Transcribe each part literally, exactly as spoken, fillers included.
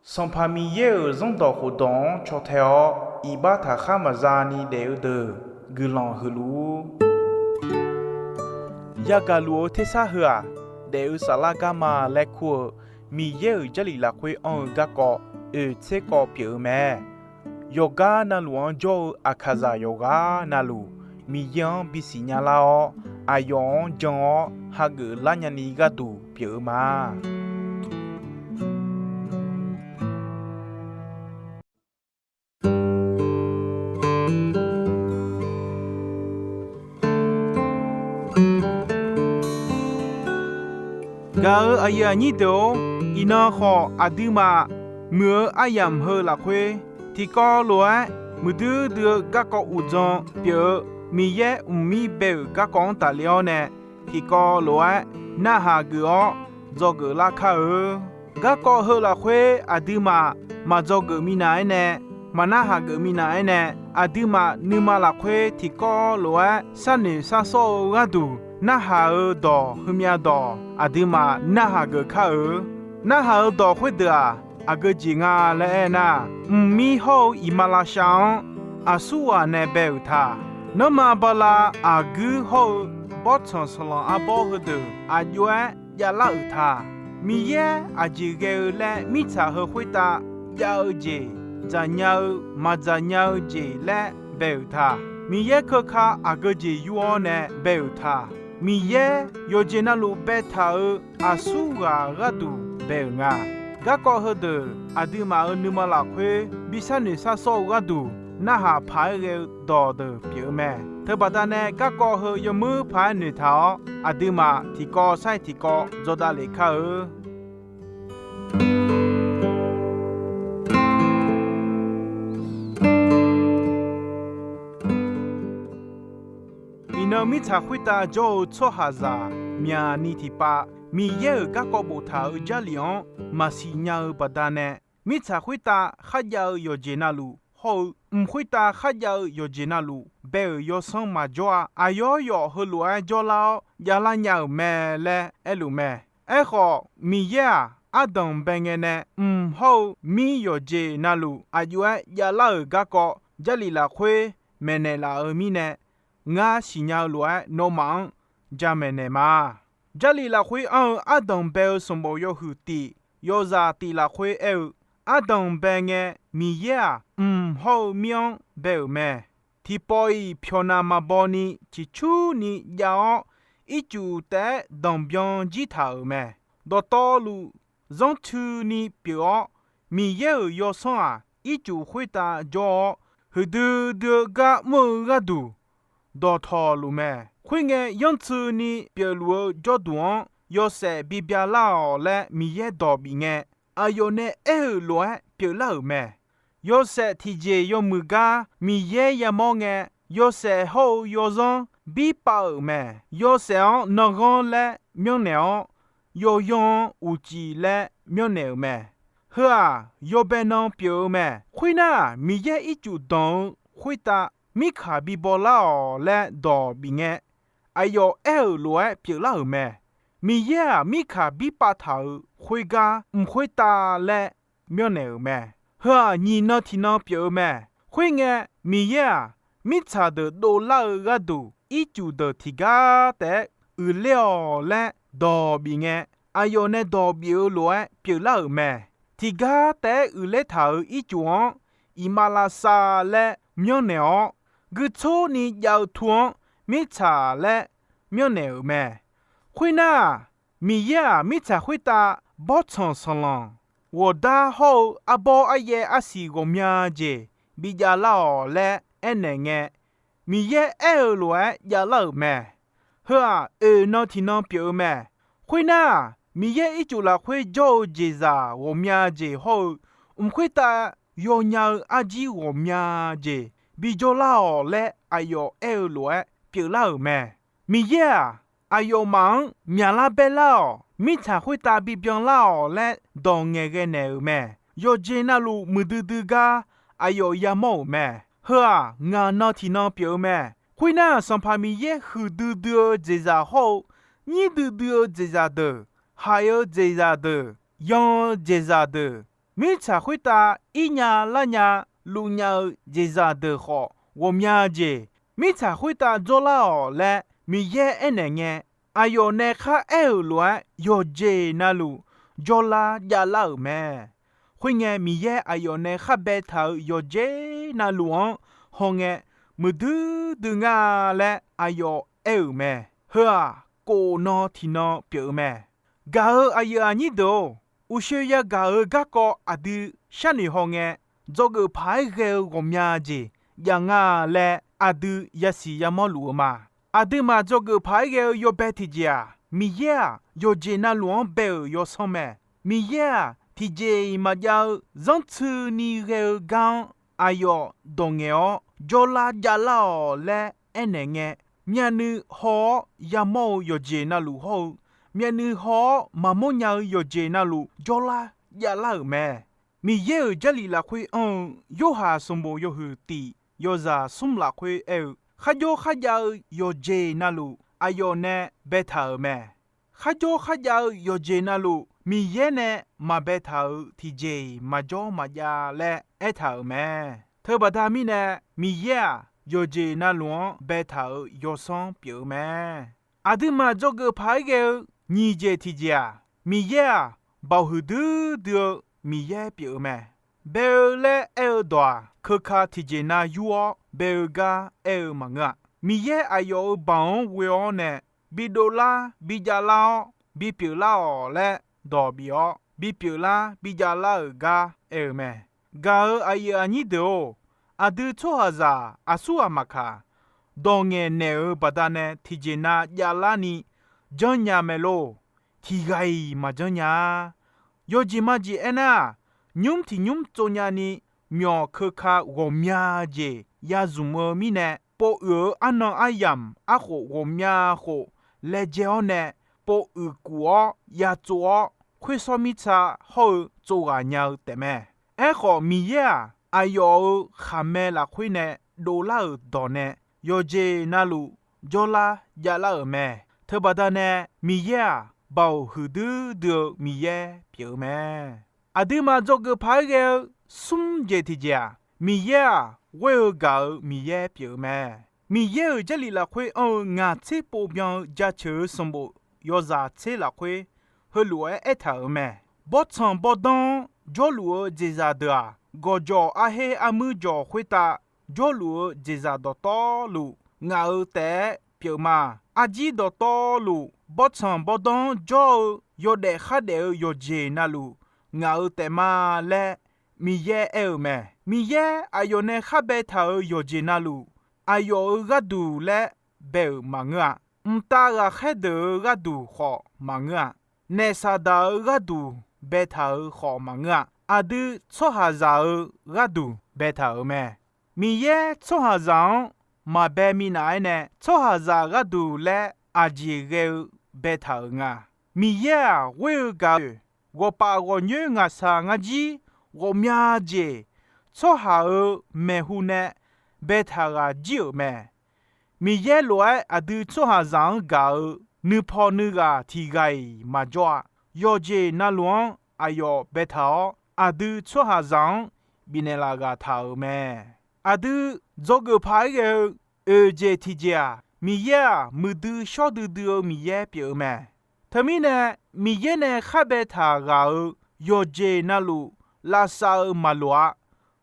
Sanqpaq Miqyaer-euq zanrdawq khofdawq-anr caw tae-awr, iqbax taqkhar maqza ni daef-eu deuq guiqlanq huiq luf-ur. Yagaq luf-eu tersar heu-aq, daef-eu saflar garma laer kur-eu Miqyaer-euq Jarlif lafkhoer anr-eu garkawv oeq tser kawv pyeuf-eu mae. Yawqgar navluf-anr jawr-eu Aqkaqzaq yawqghaq navluf, Miqyaer-anr bisiq nya lar-awr, aqyawf-anr jan-awr hageuf lar nyani gharduq pyeuf-eu ma. Gaq-euq aqyuif aqnyir deuq-or, iqnan khawf aqduimaf muiq-eu aryamq heu lafkhoer, tiqkawv lof-aer muiqdui dui-eu garkawv uqdzan pyeuf-eu Miqyaer mqmir bae-euq garkawv-anr tafler-awr nae, tiqkawv lof-aer narhaq geuf-awr dzawgeuf lar kar-eu. Garkawv heu lafkhoer aqduimaf maqdzawgeuf minav-aer nae, maqnarhaq geuf minav-aer nae, aqduimaf nuima lafkhoer tiqkawv lof-aer sharnoeq sharsawr-eu gharduq narhaq-eu dawq heumyav dawq aqduimaf narhaq geuf kar-eu. Narhaq-eu dawq khoerdeuq-aq, aqgeu jeq nga laer aernar, mqmir hawr-eu iqmalavshav-anr aqsurghaq nae bae-euq ta. Nanrma bala aqguir hawr-eu bawrtsanq sanqlanq arbawr heudeuq aqjox-aer javlar-euq ta. Miqyaer aqjeq ghae-eu laer mirtsaq heu khoertav jav-eu jeq, dzaqnya-eu maqdzaqnya-eu jeq laer bae-euq ta. Miqyaer keuka aqgeu jeq yur-awr nae bae-euq ta. Miqyaer yawqjeq navluf baetaq-euq aqsurghaq gharduq bae-euq nga. Garkawv heudeuq aqduimaf-euq nuima lafkhoer bi sharnoeq sharsawr-eu gharduq narhaq paq-aer ghae-eu dawqdeuq pyeuf-eu mae. Teubaqda nae garkawv heu yawmuir paq-aer noeqtaq-awr, aqduimaf tiqkawv sar-iq tiqkawv dzawdav lef kar-eu. Iqnan mirtsaq khoertav jawr-eu tsawrhaqzaq myaqni tiqpav, Miqyaer-euq garkawv boftaq-euq Jarlif-anr maqsiq nya-eu baqdanae, mirtsaq khoertav kharjav-eu yawqjeq navluf hawr-eu, mq khoertav kharjav-eu yawqjeq navluf bae-euq yawsanr maqjawr-a. Aqyawf yawf heulof-aer jawrlar-awr javlar nya-euq mae laer aerluf mae. Aerkhawf, Miqyaer-aq, ardanq bae ngae nae mq hawr-eu mir yawqjeq navluf aqjox-aer javlar-euq garkawv Jarlif lafkhoer maeqnaeq laf-eu mirnae, ngar siqnya-eu lof-aer nawmaf-anr jamaeq naeq ma. Jarlif lafkhoer anr-eu ardanq bae-eu sanqbof yawhuiq tif, yawzaq tif lafkhoer aer-eu, ardanq bae ngae Miqyaer-aq, mq hawr-eu mir-anr bae-euq mae. Tiqpawf-iq pyawqnaq maqbaw ni ciqcurni jav-awr, ircuf taef-aer danqbyan jir taq-euq mae. Dawqtawvluf zanrtui ni pyeuf-awr, Miqyaer-euq yawsanr-aq, ircuf khoertav jawr-awr, huiqdui dui-eu gar mr-eu gharduq dawqtawvluf mae. Khoerngae, yanrtsuini pyeufluf-eu jawrduq-anr yawshaef bibya lar-awq laer Miqyaer dawq bif ngae, aqyawf nae aer-euq lof-aer pyeuflar-euq mae. Yawshaef tiqjeq yawmuiq gar Miqyaer yamawr ngae, yawshaef hawr-eu yawzanr birpav-euq mae. Yawshaef-anr nanghanr laer myanrnaeq-awr, yawzanr-anr uqcif laer myanrnaeq-euq mae. Heu-aq, yawbae nan pyeuf-eu mae. Khoernar, Miqyaer ircuf danq-eu khoertav mirkaq bibaw lar-awq laer dawq bif ngae, aqyawf aer-euq lof-aer pyeuflar-euq mae. Miqyaer-aq, mirkaq birpav taq-euq khoergar mq khoertav laer myanrnaeq-euq mae. Heu-aq, nyiq nan tiqnan pyeuf-eu mae. Khoerngae, Miqyaer-aq, mirtsaq deuq dovlar-eu gharduq ircuf deuq tiqgar taef-aer uiqler-awq laer dawq bif ngae, aqyawf nae dawq bif-eu lof-aer pyeuflar-euq mae. Tiqgar taef-aer uiqler taq-euq ircuf-anr iqmalavshav laer myanrnaeq-awr, guirtsawrni jav-eu tu-anr mirtsaq laer myanrnaeq-euq mae. Khoernar, Miqyaer-aq, mirtsaq khoertav bawrtsanq sanqlanq, ghawqdar hawr-eu arbawr aryaev arsiq ghawqmya jeq bijav lar-awq laer aernaeq ngae, Miqyaer aer-eu lof-aer javlar-euq mae. Heu-aq, oeq nan tiqnan pyeuf-eu mae. Khoernar, Miqyaer ircuf lafkhoer jawr-eu jeqzaq ghawqmya jeq hawr-eu, mq khoertav yawnya-eu arjir ghawqmya jeq bijawr lar-awq laer aqyawf aer-eu lof-aer pyeuflar-euq mae. Miqyaer-aq, aqyawfmaf-anr myaqlar baer lar-awq, mirtsaq khoertav bibyan lar-awq laer dawq ngaeqghae naeq-euq mae. Yawqjeq navluf muiqdui dui gar aqyawf yamawr-euq mae. Heu-aq, ngaq nan tiqnan pyeuf-eu mae. Khoernar, Sanqpaq Miqyaer huiqdui dui-eu jeqzaq hawr-eu, nyir duidui-eu jeqzaq deuq, haiq-eu jeqzaq deuq, yan-eu jeqzaq deuq, mirtsaq khoertav irnya larnya luvnya-eu jeqzaq deuq khawf ghawqmya jeq, mirtsaq khoertav dzawrlar-awq laer Miqyaer aernaeq ngae, aqyawf nae kharaer-euq lof-aer yawqjeq navluf jawrlar javlar-euq mae. Khoerngae, Miqyaer aqyawf nae khar baetaq-euq yawqjeq navluf-anr hawngae, muiqdui dui nga laer aqyawf aer-euq mae. Heu-aq, kof nan tiqnan pyeuf-eu mae. Gaq-euq aqyuif aqnyir deuq-or, uqshoe yagaq-euq garkawv aqdui sharnoeq hawngae, dzawgeuf paq-aer ghae-eu ghawqmya jeq jav nga laer aqdui yasiq yamawr luf-eu ma. Aqduimaf dzawgeuf paq-aer ghae-eu yawbae tiqjeq-aq, Miqyaer-aq, yawqjeq navluf-anr bae-euq yawsanr mae. Miqyaer-aq, tiqjeq-iq maqjav-eu zanrtsuini ghae-eu gar-anr aqyawf dawq ngaeq-awr jawrlar javlar-awq laer aernaeq ngae, myavnuiv haw-awr yamawr-eu yawqjeq navluf hawr-eu, myavnuiv haw-awr maqmawr nya-eu yawqjeq navluf jawrlar javlar-euq mae. Miqyaer-euq Jarlif lafkhoer anr-eu Yorhaq sanqbof yawhuiq tiq yawzaq smr lafkhoer aer-eu, kharjawr kharjav-eu yawqjeq navluf aqyawf nae baetaq-euq mae. Kharjawr kharjav-eu yawqjeq navluf Miqyaer nae maqbaetaq-euq tiqjeq-iq maqjawr maqjav laer aertaq-euq mae. Teubaqda mirnae, Miqyaer-aq, yawqjeq navluf-anr baetaq-euq yawsanr pyeuf-eu mae. Aqduimaf dzawgeuf paq-aer ghae-eu nyiq jeq tiqjeq-aq, Miqyaer-aq, baoq huiqdui dui-eu Miqyaer pyeuf-eu mae. Bae-eu laer aer-eu dawq-aq, keuka tiqjeq nav yur-awr bae-eu gar aer-eu maqngeur-a. Miqyaer aqyawf-euq baoq-anr ghoe-awr nae, bidov lar bijav lar-awr bipyeuf lar-awq laer dawq bif-awr, bipyeuf lar bijav lar-euq gar aer-eu mae. Gaq-euq aqyuif aqnyir deuq-or, aqdui tsawrhaqzaq aqsur ghaq maqkaq, dawq ngaeq naeq-euq baqdanae tiqjeq nav javlarni janrnya mae lor. Tiqghaq-iq maqjanr nya-a. Yawjeq majeq aernar-aq, nymr tiq nymr tsovnya ni myawq keuka ghawqmya jeq ya zmq-eu mirnae, pov uiq-eu arnan aryamq arkhof ghawqmya khof laejae-awr nae, pov uiqkuf-awr ya tsov-awr, khoersawr mirtsa hawr-eu tsov ghaq nya-eu taefmae. Aerkhawf, Miqyaer-aq, aqyawf-euq khaqmae lafkhoer nae dovlar-euq dawq nae yawqjeq navluf jawrlar javlar-euq mae. Teubaqda nae Miqyaer-aq, baoq huiqdui dui-eu Miqyaer pyeuf-eu mae. Aqduimaf dzawgeuf paq-aer ghae-eu smr jeq tiqjeq-aq, Miqyaer-aq, ghoer-eu gaq-euq Miqyaer pyeuf-eu mae. Miqyaer-euq Jarlif lafkhoer anr-eu ngaq tser pov byan-eu jaceuq-eu sanqbof yawzaq tser lafkhoer heulof-aer aertaq-euq mae. Bawrtsanq bawrdanr-anr jawrluf-eu jeqzaq deuq-aq, gawqjawq arher armuir jawq khoertav jawrluf-eu jeqzaq dawqtawvluf ngaq-euq taef-aer pyeuf ma. Arjir dawqtawvluf bawrtsanq bawrdanr-anr jawr-eu yawdaef khardaef-eu yawqjeq navluf ngaq-euq taef ma laer Miqyaer aer-eu mae. Miqyaer aqyawf nae khar baetaq-euq yawqjeq navluf, aqyawf-euq gharduq laer bae-euq maqngeur-a. Mqtav ghaqkhaer deuq-euq gharduq khawf maqngeur-a. Naef Saqdaq-euq gharduq baetaq-euq khawf maqngeur-a. Aqdui tsawrhaqzaq-euq gharduq baetaq-euq mae. Miqyaer tsawrhaqzaq-anr maqbae minav-aer nae, tsawrhaqzaq gharduq laer aqjeq ghae-eu baetaq-euq nga. Miqyaer-aq, ghoer-eu gaq-oe, ghawqpaf ghawqnyoer ngaqshaq ngarjir ghawqmya jeq tsawrhaq-euq maeqhu nae baetaq ghaq jir-euq mae. Miqyaer lof-aer aqdui tsawrhaqzaq-anr gaq-eu nuipaw nuighaq tiqghaq-iq maqjawr-a. Yawqjeq navluf-anr aqyawf baetaq-awr, aqdui tsawrhaqzaq-anr bifnaeq laf ghaq taq-euq mae. Aqdui dzawgeuf paq-aer ghae-eu oeq jeq tiqjeq-aq, Miqyaer-aq, muiqdui shawr duidui-eu Miqyaer pyeuf-eu mae. Teumirnae, Miqyaer nae khar baetaq ghaq-euq yawqjeq navluf lavsav-eu maqloq-a.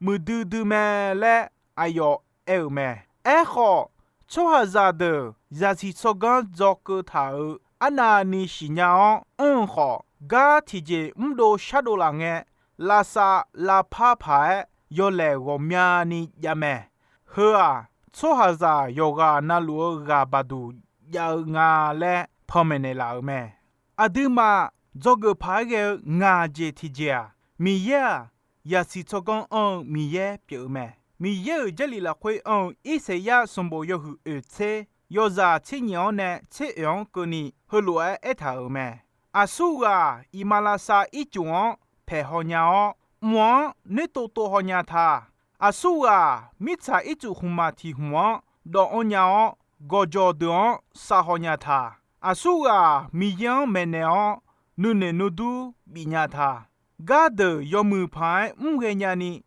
Muiqdui dui mae laer aqyawf aer-euq mae. Aerkhawf, tsawrhaqzaq deuq zaqsiq tsawrganr dzawkeuv taq-euq arnavni siqnya-awr anr-eu khawf, gar tiqjeq mrdov shardov laf ngae, lavsav lavpar paq-aer yawlaeq ghawqmyani jav mae. Heu-aq, tsawrhaqzaq yawqghaq navluf-eu ghaq baqduq jav-eu nga laer panmaeq naeqlaf-euq mae. Aqduimaf dzawgeuf paq-aer ghae-eu ngaq jeq tiqjeq-aq, Miqyaer-aq, yaqsiq tsawrganr anr-eu Miqyaer pyeuf-eu mae. Miqyaer-euq Jarlif lafkhoer anr-eu Irsaqyar sanqbof yawhuiq oeq tser, yawzaq tser nyiq-anr nae tser oeq-anr keuvni heulof-aer aertaq-euq mae. Aqsurghaq iqmalavshav ircuf-anr paeq haw nya-awr, mq-anr noertov tov haw nya ta. Aqsurghaq mirtsaq ircuf hmqmaq tiq hmq-anr dawv anr nya-awr, gawqjawq deuq-anr sav haw nya ta. Aqsurghaq Miqyaer-anr maeqnaeq-awr, nuinoeq nuidur bif nya ta. Gardeuq yawmuiq paq-aer mr ghaenya ni,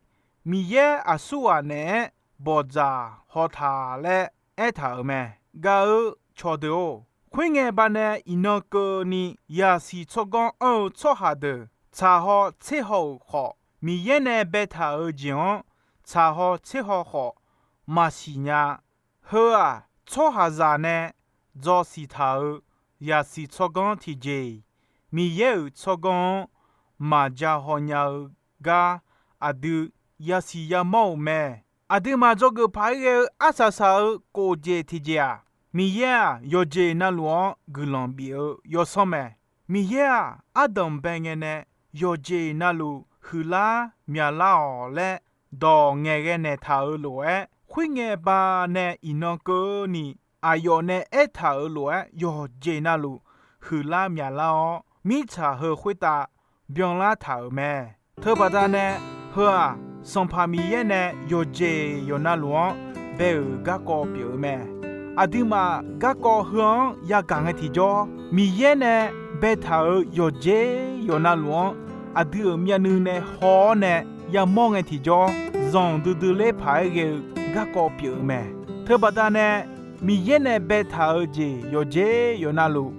Miqyaer aqsurghaq naeq-aer bawqdzaq haw taq laer aertaq-euq mae. Gaq-eu cawqdeuq-or, khoerngae baqdanae iqnan keuvni yaqsiq tsawrganr anr-eu tsawrhaq deuq tsaqhaw tserhaw-euq khawf, Miqyaer nae baetaq-euq jeq-anr tsaqhaw tserhaw khawf maqsiq nya-a. Heu-aq, tsawrhaqzaq nae dzaw siqtaq-euq yaqsiq tsawrganr tiqjeq-iq, Miqyaer-euq tsawrganr-anr maqja haw nya-eu gar aqdui yasiq yamawr-euq mae. Aqduimaf dzawgeuf paq-aer ghae-eu arsaq saq-eu kof jeq tiqjeq-aq, Miqyaer-aq, yawqjeq navluf-anr guiqlanq bif-eu yawsanr mae. Miqyaer-aq, ardanq bae ngae nae yawqjeq navluf huiqlar myaqlar-awq laer dawq ngaeqghae naeqtaq-euq lof-aer, khoerngae baqdanae iqnan keuvni aqyawf nae aertaq-euq lof-aer yawqjeq navluf huiqlar myaqlar-awr, mirtsaq heu khoertav byanlar taq-euq mae. Teubaqda nae, heu-aq, Sanqpaq Miqyaer nae yawqjeq yawqnavluf-anr bae-euq garkawv pyeuf-eu mae. Aqduimaf garkawv heu-anr yagaq ngae tiqjawr, Miqyaer nae baetaq-euq yawqjeq yawqnavluf-anr aqdui-euq myavnuiv nae haw-awr nae yamawr ngae tiqjawr, zanqdui dui ler paq-aer ghae-eu garkawv pyeuf-eu mae. Teubaqda nae, Miqyaer nae baetaq-eu jeq yawqjeq yawqnavluf,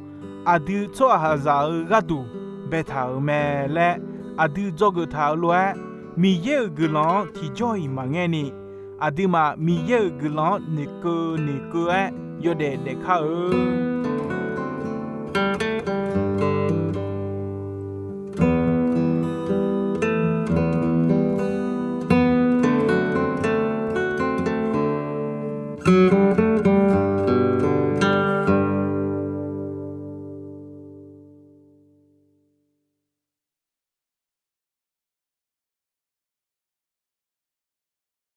aqdui tsawrhaqzaq-eu gharduq baetaq-euq mae laer aqdui dzawgeuf taq-euq lof-aer, Miqyaer-euq guiqlanq-anr tiqjawr-iq maqngaer ni, aqduimaf Miqyaer-euq guiqlanq-anr noeqkeuv noeqkeuv-aer yawdaef daefkar-eu